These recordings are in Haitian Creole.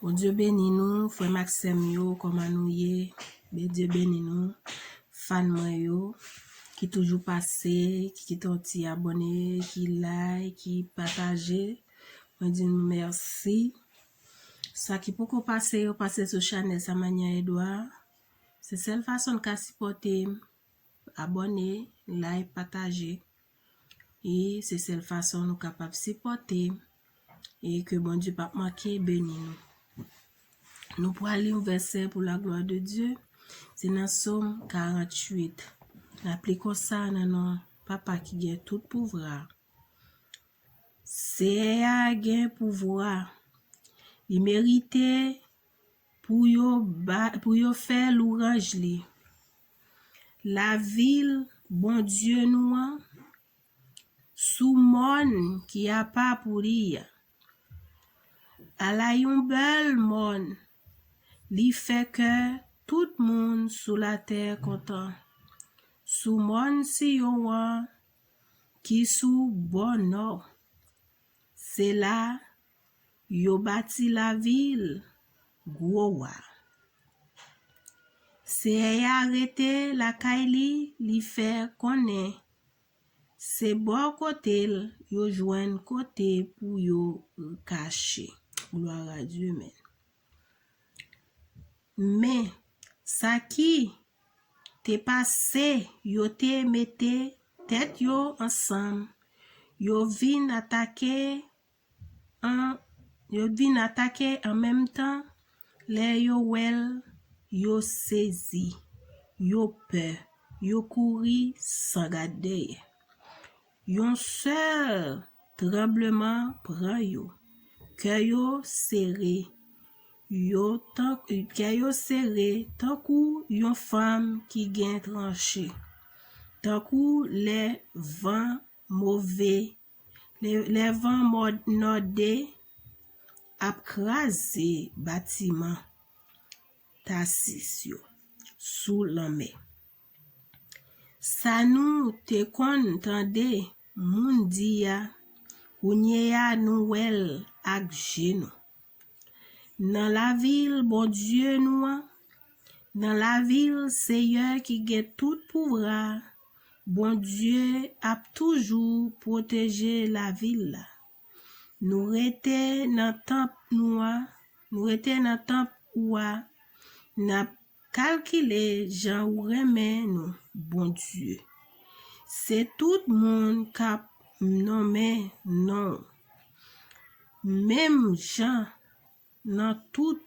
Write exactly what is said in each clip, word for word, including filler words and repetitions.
Bondye beni nou, frè m ak sè m yo, kòman nou ye? Bondye beni nou, fan mwen yo, ki toujou pase, ki kite yon ti abòne, ki like, ki pataje. Mwen di nou mèsi. Sa ki poko pase yo, pase sou chanèl Samania Edouard. Se sèl fason n ka sipòte m. Abòne, like, pataje. E se sèl fason nou kapab sipòte e ke Bondye p ap manke beni nou. Nou pral li yon vèsè pou la glwa de Dye. Se nan Sòm karanntuit. N ap li konsa nan non Papa ki gen tout pouvwa. Seyè a gen pouvwa. Li merite pou yo ba, pou yo fè louranj li. Lavil Bondye nou an, sou mòn ki apa pou li a. Ala yon bèl mòn, li fè kè tout moun sou latè kontan. Sou mòn Siyon an, ki sou bò nò, se la yo bati lavil gwo wa. Seyè a rete lakay li, li fè konnen se bò kote l yo jwenn kote pou yo kache. Gloire à Dieu, men. Men sa ki te pase, yo te mete tèt yo ansanm, yo vin atake an, yo vin atake an menm tan, lè yo wè l, yo sezi, yo pè, yo kouri san gad dèyè. Yon sèl tranbleman pran yo, kè yo sere, yo tan, kè yo sere tankou yon fanm ki gen tranche, tankou lè van move, lè, lè van mò-, nòde ap kraze batiman Tasis yo sou lanmè. Sa nou te konn tande moun di a, kounye a nou wè l ak je nou. Nan lavil Bondye nou an, nan lavil Seyè ki gen tout pouvwa, Bondye ap toujou pwoteje lavil la. Nou rete nan tanp nou a, nou rete nan tanp ou a, n ap kalkile jan ou renmen nou, Bondye. Se tout moun k ap nonmen non w. Menm jan nan tout,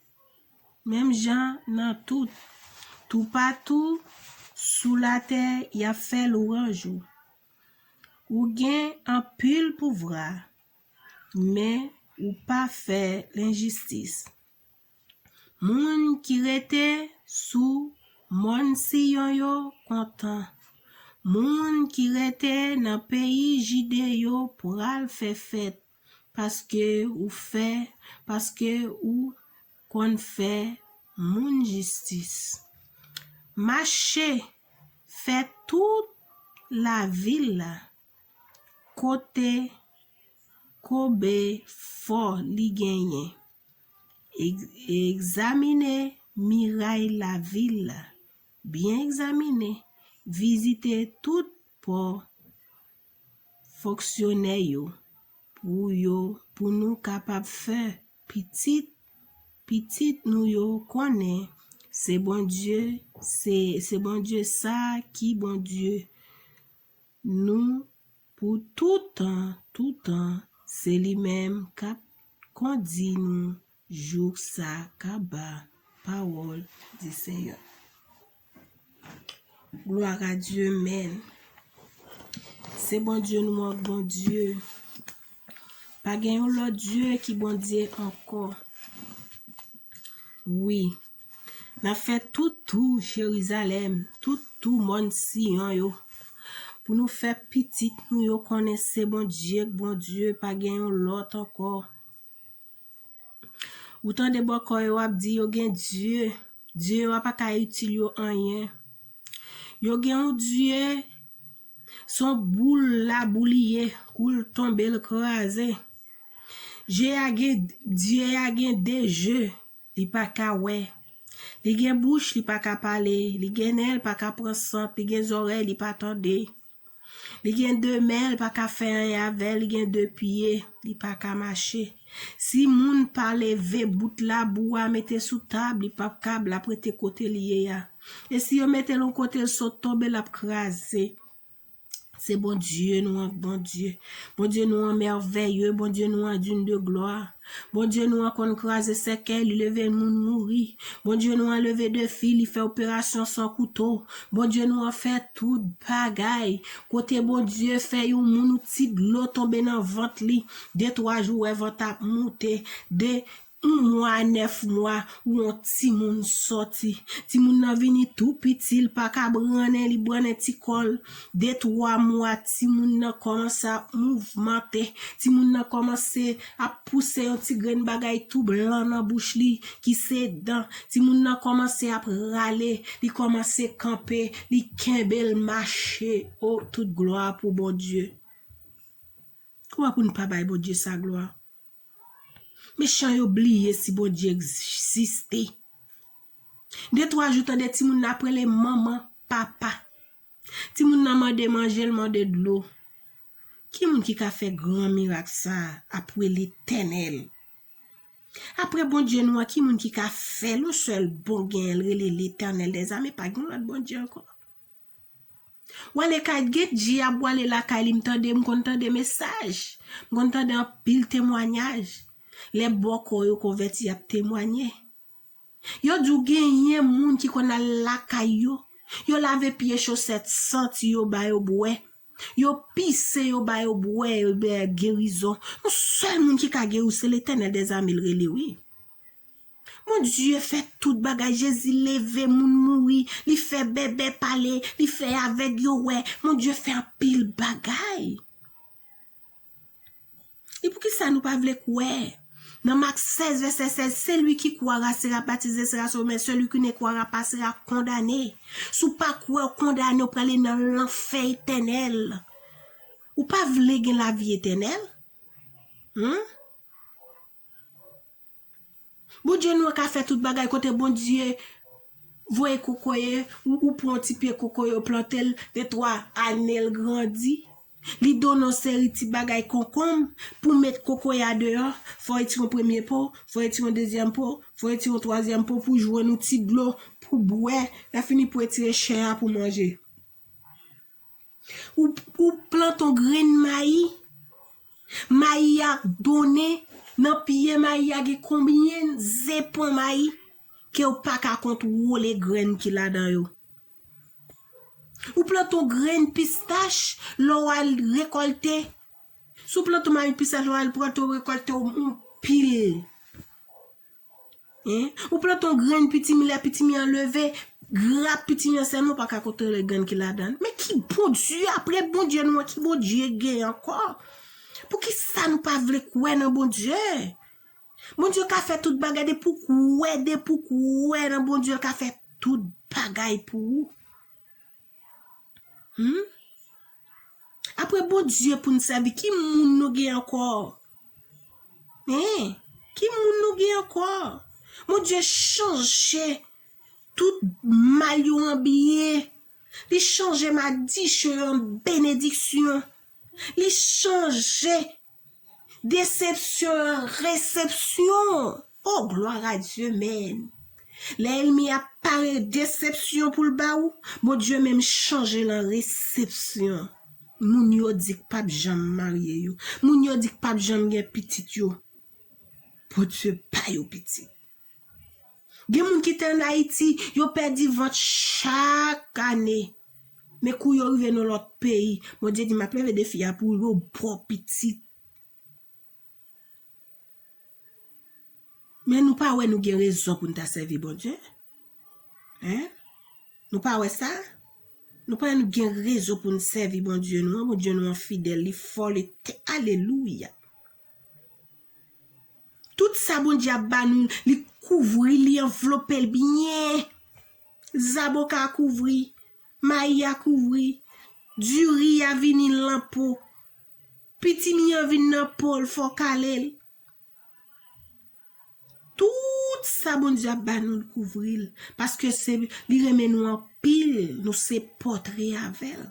menm jan nan tout, toupatou sou latè y ap fè lwanj ou. Ou gen anpil pouvwa, men ou pa fè lenjistis. Moun ki rete sou mòn Siyon yo kontan. Moun ki rete nan peyi Jide yo pral fè fèt, paske ou fè, paske ou konn fè moun jistis. Mache, fè tout lavil la kote kobe fò li genyen. Egz-, egzamine miray lavil la. Byen egzamine. Vizite tout pò fonksyonè yo pou yo, pou nou kapab fè pitit, pitit nou yo konnen se Bondye, se, se Bondye sa ki Bondye nou pou tout tan, tout tan, se li menm k ap kondi nou jouk sa kaba. Pawòl di Senyè. Gloire à Dieu, men. Se Bondye nou an, Bondye. Pa gen yon lòt Dye ki Bondye ankò. Wi. N ap fè tout tou Jerizalèm, tout tou mòn Siyon yo, pou nou fè pitit nou yo konnen se Bondye k Bondye, pa gen yon lòt ankò. Ou tande bòkò yo ap di yo gen Dye, Dye yo a pa ka itil yo anyen. Yo gen yon Dye, se yon boul labou li ye, kou l tonbe l kraze. Je a gen, Dye a gen de je, li pa ka wè. Li gen bouch, li pa ka pale. Li gen nen, li pa ka pran sant. Li gen zòrèy, li pa tande. Li gen de men, li pa ka fè anyen avè l. Li gen de pye, li pa ka mache. Si moun pa leve bout labou a mete sou tab, li p ap kab, l ap rete kote l ye a. E si yo mete l yon kote, l sot tonbe, l ap kraze. Se Bondye nou an, Bondye. Bondye nou an mèvèye, Bondye nou an digne de glwa. Bondye nou an konn kraze sèkèy, li leve moun mouri. Bondye nou an leve defi, li fè operasyon san kouto. Bondye nou an fè tout bagay. Kote Bondye fè yon moun, ou ti dlo tonbe nan vant li. De twa jou, wè vant ap moute. De yon mwa, nèf mwa, ou yon timoun sòti. Timoun nan vini tou piti, li pa ka brannen, li brannen ti kò l. De twa mwa, timoun nan kòmanse ap mouvmante. Timoun nan kòmanse ap pouse yon ti grenn bagay tou blan nan bouch li, ki se dan. Timoun nan kòmanse ap rale, li kòmanse kanpe, li kenbe l mache. O, tout glwa pou Bondye. Kouman pou n pa bay Bondye sa glwa? Mechan yo bliye si Bondye egziste. De twa jou, tande timoun nan ap rele manman, papa. Timoun nan mande manje, l mande dlo. Ki moun ki ka fè gran mirak sa a apre Letènèl? Apre Bondye nou an, ki moun ki ka fè l? Yon sèl bon genyen, l rele Letènèl dèzame, pa gen lòt Bondye ankò. W ale kay Gedji, ap w ale lakay li, m tande, m konn tande mesaj. M konn tande anpil temwanyaj. Lè bòkò yo konvèti, y ap temwanye. Yo di w genyen moun ki konn al lakay yo. Yo lave pye chosèt santi yo ba yo bwè. Yo pise yo ba yo bwè, yo ba yo gerizon. Yon sèl moun ki ka geri w, se Letènèl dèzame l rele, wi. Bondye fè tout bagay. Jezi leve moun mouri, li fè bèbè pale, li fè avèg yo wè. Bondye fè anpil bagay. E poukisa nou pa vle kwè? Nan Mak sèz, vèsè sèz, celui qui croira sera baptisé, sera sauvé, mais celui qui ne croira pas sera condamné. Si w pa kwè, w kondane, w prale nan lanfè etènèl. Ou pa vle gen lavi etènèl? Hmm? Bondye nou an ka fè tout bagay. Kote Bondye voye kokoye, ou, ou pran yon ti pye kokoye, ou plante l, de twa ane l grandi. Li donnen yon seri ti bagay konkonm pou met kokoye a deyò. Fò w retire yon premye po, fò w retire yon dezyèm po, fò w retire yon twazyèm po pou jwenn yon ti dlo pou bwè. Lè fini pou retire chè a pou manje. Ou, ou plante yon grenn mayi. Mayi a donnen, nan pye mayi a gen konbyen zepon mayi ke w pa ka kontwole grenn ki ladan yo. Ou plante yon grenn pistach, lè w al rekòlte. Si w plante yon mayi pistach, lè w al plante, w rekòlte yon pil. Hein? Ou plante yon grenn pitimi, lè pitimi an leve, grap pitimi an sèlman, ou pa ka kontwole grenn ki ladan l. Men ki Bondye, apre Bondye nou an, ki Bondye gen ankò? Poukisa nou pa vle kwè nan Bondye? Bondye ka fè tout bagay, depi w kwè, depi w kwè nan Bondye, l ka fè tout bagay pou ou. Hmm? Apre Bondye pou n sèvi, ki moun nou gen ankò? Hein? Ki moun nou gen ankò? Bondye chanje tout mal yo an byen. Li chanje madichon yo an benediksyon. Li chanje desepsyon yo an resepsyon. Oh, gloire à Dieu, men. Lè ènmi a pare desepsyon pou l ba ou, Bondye menm chanje l an resepsyon. Moun yo di k p ap janm marye yo. Moun yo di k p ap janm gen pitit yo. Bondye ba yo pitit. Gen moun ki te ann Ayiti, yo pèdi vant chak ane. Men kou yo rive nan lòt peyi, Bondye di, "M ap leve defi a pou yo ba w pitit." Men nou pa wè nou gen rezon pou n ta sèvi Bondye? Hein? Nou pa wè sa? Nou pa wè nou gen rezon pou n sèvi Bondye nou an? Bondye nou an fidèl, li fò, li te-, alelouya. Tout sa Bondye ap ba nou, li kouvri, li anvlope l byen. Zaboka a kouvri, mayi a kouvri, diri a vini lan po, pitimi an vin nan po l, fò w kale l. Sa Bondye ap ba nou, l kouvri l. Paske se, li renmen nou anpil, nou se pòtre avè l.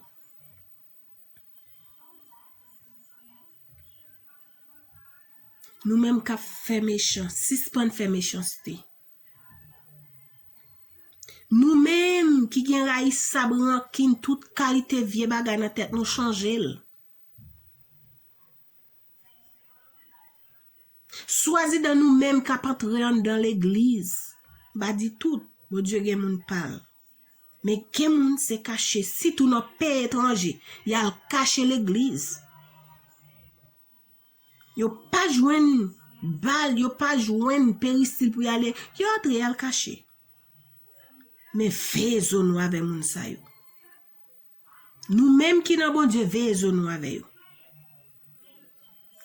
Nou menm k ap fè mechan, sispann fè mechanste. Nou menm ki gen rayisab, rankin, tout kalite vye bagay nan tèt nou, chanje l. Swazidan nou menm k ap antre anndan legliz, m pa di tout, Bondye gen moun pa l. Men gen moun se kache, sitou nan peyi etranje, y al kache legliz. Yo pa jwenn bal, yo pa jwenn peristil pou y ale, yo antre y al kache. Men veye zo nou avè moun sa yo. Nou menm ki nan Bondye, veye zo nou avè yo.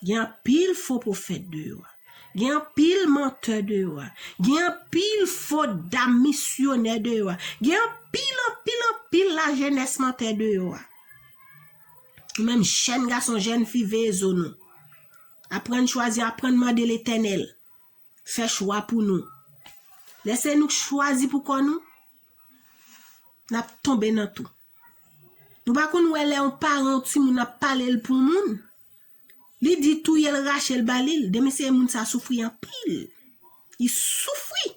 Gen anpil fo pwofèt deyò a. Gen anpil mantè deyò a. Gen anpil fo dam misyonè deyò a. Gen anpil, anpil, anpil lajenès mantè deyò a. Nou menm jèn gason, jèn fi, veye zo nou. Aprann chwazi, aprann mande Letènèl. Fè chwa pou nou. Lè se nou k chwazi pou kò nou, n ap tonbe nan tou. Nou pa konn wè lè yon paran yon timoun ap pale l pou moun, li di touye l, rache l ba li, demen se moun sa soufri anpil. Li soufri.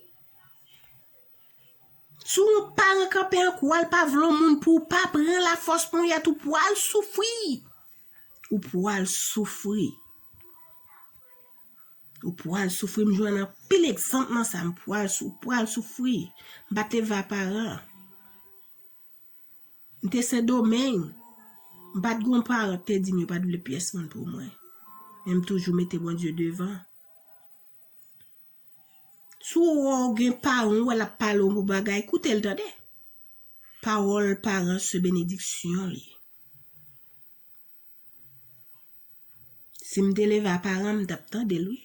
Si yon paran kanpe an kou a, l pa vle yon moun pou ou, pa pran lafòs ponyèt, ou pral soufri. Ou pral soufri. Ou pral soufri, m jwenn anpil egzanp nan sa, m pral sou, ou pral soufri. M pa t leve a paran. M te Sendomeng. M pa t gon paran k te di m yo pa t vle pyès moun pou mwen. Men m toujou mete Bondye devan. Si w wè w gen paran w, wè l ap pale w yon bagay, koute l tande. Pawòl paran se benediksyon li ye. Si m te leve a paran m, m t ap tande l, wi.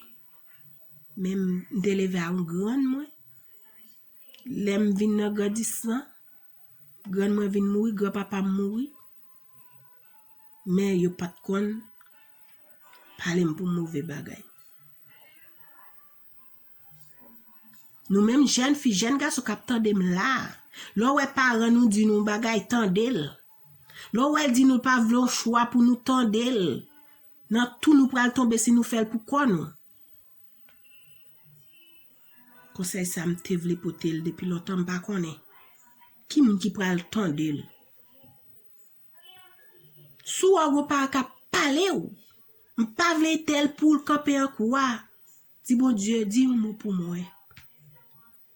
Men m te leve a yon grann mwen. Lè m vin nan grandisman, grann mwen vin mouri, granpapa m mouri. Men yo pa t konn pale m pou move bagay. Nou menm jèn fi, jèn gason k ap tande m la, lè w wè paran nou di nou yon bagay, tande l. Lè w wè l di nou pa vle yon chwa pou nou, tande l. Nan tou nou pral tonbe si nou fè l pou kò nou. Konsèy sa m te vle pote l depi lontan, m pa konnen ki moun ki pral tande l. Si w wè gon paran k ap pale w, m pa vle tèl pou l kanpe an kou a. Di Bondye, di yon mo pou mwen.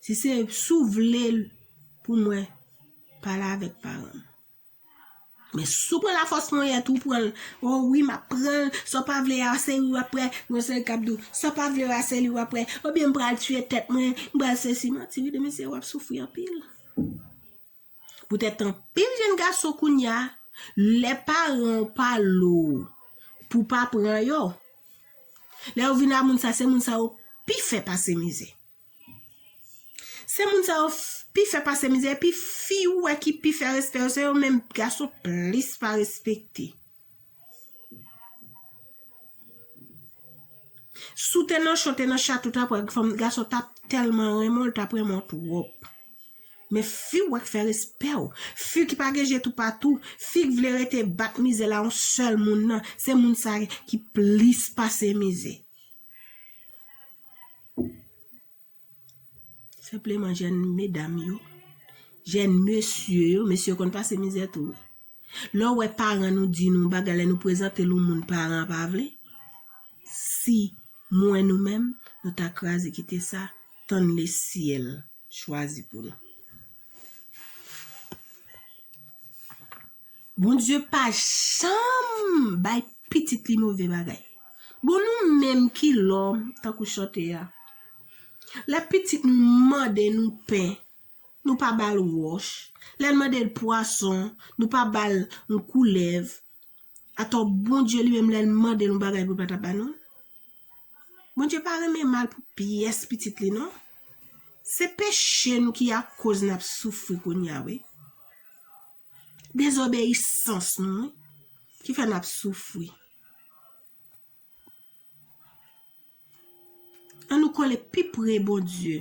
Si se, si w vle l pou mwen, pale avèk paran m. Men si w pran lafòs ponyèt, ou pran l, o wi, m ap pran l, sa w pa vle a, se li w ap pran, gon sèl k ap di w, sa w pa vle a, se li w ap pran, oubyen m pral tiye tèt mwen, m pral sesi, manti wi, demen se w ap soufri anpil. Poutèt anpil jèn gason kounye a, lè paran w pale w pou pa pran yo, lè yo vin a moun sa, se moun sa yo pi fè pase mizè. Se moun sa yo f-, pi fè pase mizè, epi fi ou wè ki pi fè respè yo, se yo menm gason plis pa respekte. Si w te nan cho, te nan chato, t ap wè fanm, gason t ap tèlman renmen w, l t ap renmen w twòp. Men fi w wè k fè respè w. Fi ki pa gen je toupatou, fi k vle rete bat mizè la yon sèl moun nan, se moun sa ki plis pase mizè. Senpleman, jèn medam yo, jèn mesye yo, mesye yo konn pase mizè tou wi. Lè w wè paran nou di nou yon bagay, lè nou prezante l yon moun paran an pa vle, si mwen nou menm, nou ta kraze kite sa, tann lesyèl chwazi pou nou. Bondye pa janm bay pitit li move bagay. Bon, nou menm ki lòm, tankou chante a, lè pitit nou mande nou pen, nou pa ba l wòch. Lè l mande l pwason, nou pa ba l yon koulèv. Atò, Bondye li menm, lè l mande l yon bagay pou l pa ta ba nou l? Bondye pa renmen mal pou pyès pitit li, non. Se peche nou ki akoz n ap soufri kounye a, wi. Dezobeyisans nou, wi, ki fè n ap soufri. An nou kole pi pre Bondye.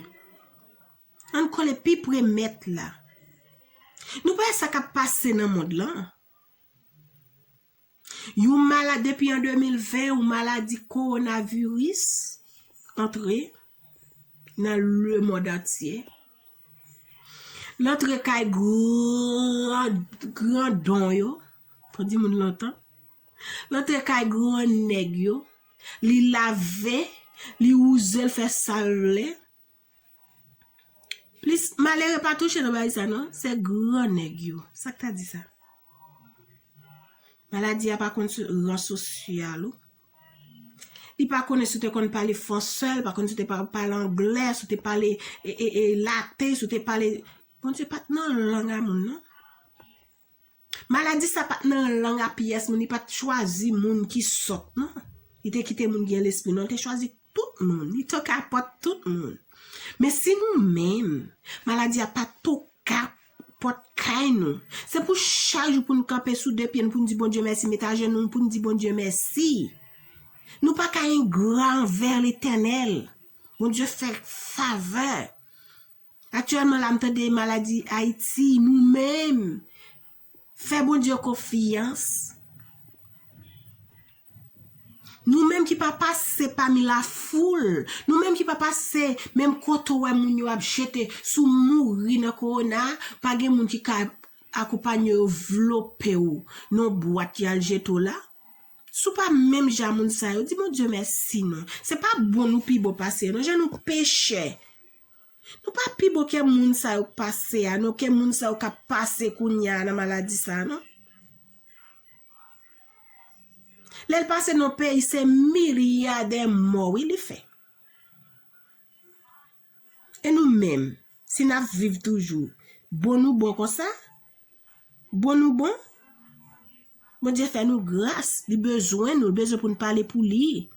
Ann kole pi pre Mèt la. Nou pa wè sa k ap pase nan mond lan. Yon malad, depi an de mil ven, yon maladi kowonaviris antre nan lemond antye. L antre kay gran, grandon yo, pou di moun lontan. L antre kay gran nèg yo. Li lave, li wouze, l fè sa l vle. Plis malere pa touche nan bagay sa non, se gran nèg yo. Sa k ta di sa? Maladi a pa konn sou ran sosyal ou. Li pa konnen si w te konn pale fransè, li pa konn si w te pa pale anglè, si w te pale e, e, e, laten, si w te pale. Bondye pa t nan lang a moun non. Maladi sa pa t nan lang a pyès moun, li pa t chwazi moun ki sòt non. Li te kite moun gen lespri non, li te chwazi tout moun, li toke a pòt tout moun. Men si nou menm, maladi a pa toke a pòt kay nou, se pou chak jou pou n kanpe sou de pye n, pou n di Bondye mèsi, met ajenou n, pou n di Bondye mèsi. Nou pa ka engra anvè Letènèl. Bondye fè favè. Aktyèlman la, m tande maladi Ayiti, nou menm, fè Bondye konfyans. Nou menm ki pa pase pami lafoul, nou menm ki pa pase menm kote w wè moun yo ap jete, si w mouri nan kowona, pa gen moun ki ka akonpanye yo vlope w nan bwat y al jete w la. Si w pa menm jan moun sa yo, di Bondye mèsi non. Se pa bon nou pi bon pase yo non, jan nou pechè. Nou pa pi bon ke moun sa yo k pase a non, ke moun sa yo k ap pase kounye a nan maladi sa a non. Lè l pase nan peyi, se milyadè mò wi li fè. E nou menm, si n ap viv toujou, bon nou bon konsa? Bon nou bon? Bondye fè nou gras, li bezwen nou, li bezwen pou n pale pou li.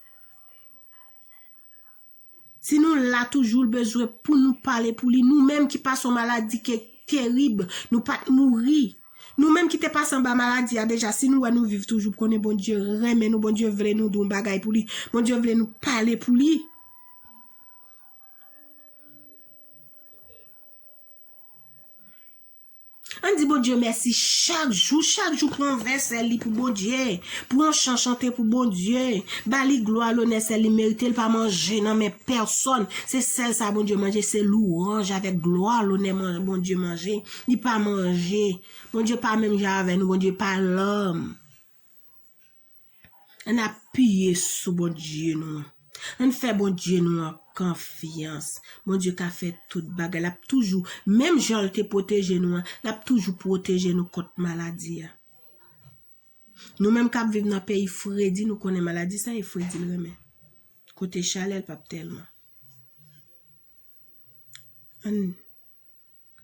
Si nou la toujou, l bezwen pou nou pale pou li. Nou menm ki pase yon maladi ki terib, nou pa t mouri. Nou menm ki te pase anba maladi a deja, si nou wè nou viv toujou, konnen Bondye renmen nou, Bondye vle nou di yon bagay pou li, Bondye vle nou pale pou li. Ann di Bondye mèsi chak jou, chak jou pran vèsè li pou Bondye, pran chan chante pou Bondye, ba li glwa, lonè, sèl li merite, li pa manje nan men pèsonn. Se sèl sa Bondye manje, se louwanj avèk glwa, lonè man-, Bondye manje. Li pa manje. Bondye pa menm jan avè nou, Bondye pa lòm. Ann apiye sou Bondye nou an. Ann fè Bondye nou an konfyans. Bondye ka fè tout bagay. L ap toujou, menm jan l te pwoteje nou an, l ap toujou pwoteje nou kont maladi a. Nou menm k ap viv nan peyi fredi, nou konnen maladi sa e fredi l renmen. Kote chalè, l p ap tèlman. Ann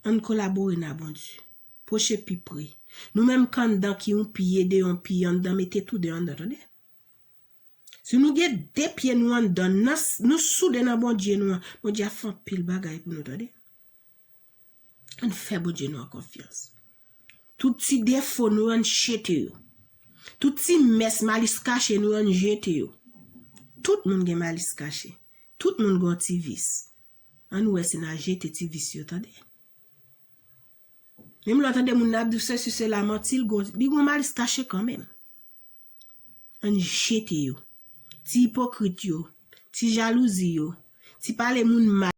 Ann kolabore n a Bondye. Pwoche pi pre. Nou menm k anndan ki yon pye deyò, yon pye anndan, mete tou de anndan, tande. Si nou gen de pye nou anndan, nan s-, nou soude nan Bondye nou an, Bondye ap fè anpil bagay pou nou, tande. Ann fè Bondye nou an konfyans. Tout ti defo nou, ann jete yo. Tout ti mès malis kache nou, ann jete yo. Tout moun gen malis kache. Tout moun gen yon ti vis. Ann wè si n a jete ti vis yo, tande. Menm lè w tande moun nan ap di w sesi, sela, manti, li gon, li gon malis kache kanmenm. Ann jete yo. Ti ipokrit yo, ti jalouzi yo, ti pale moun mal.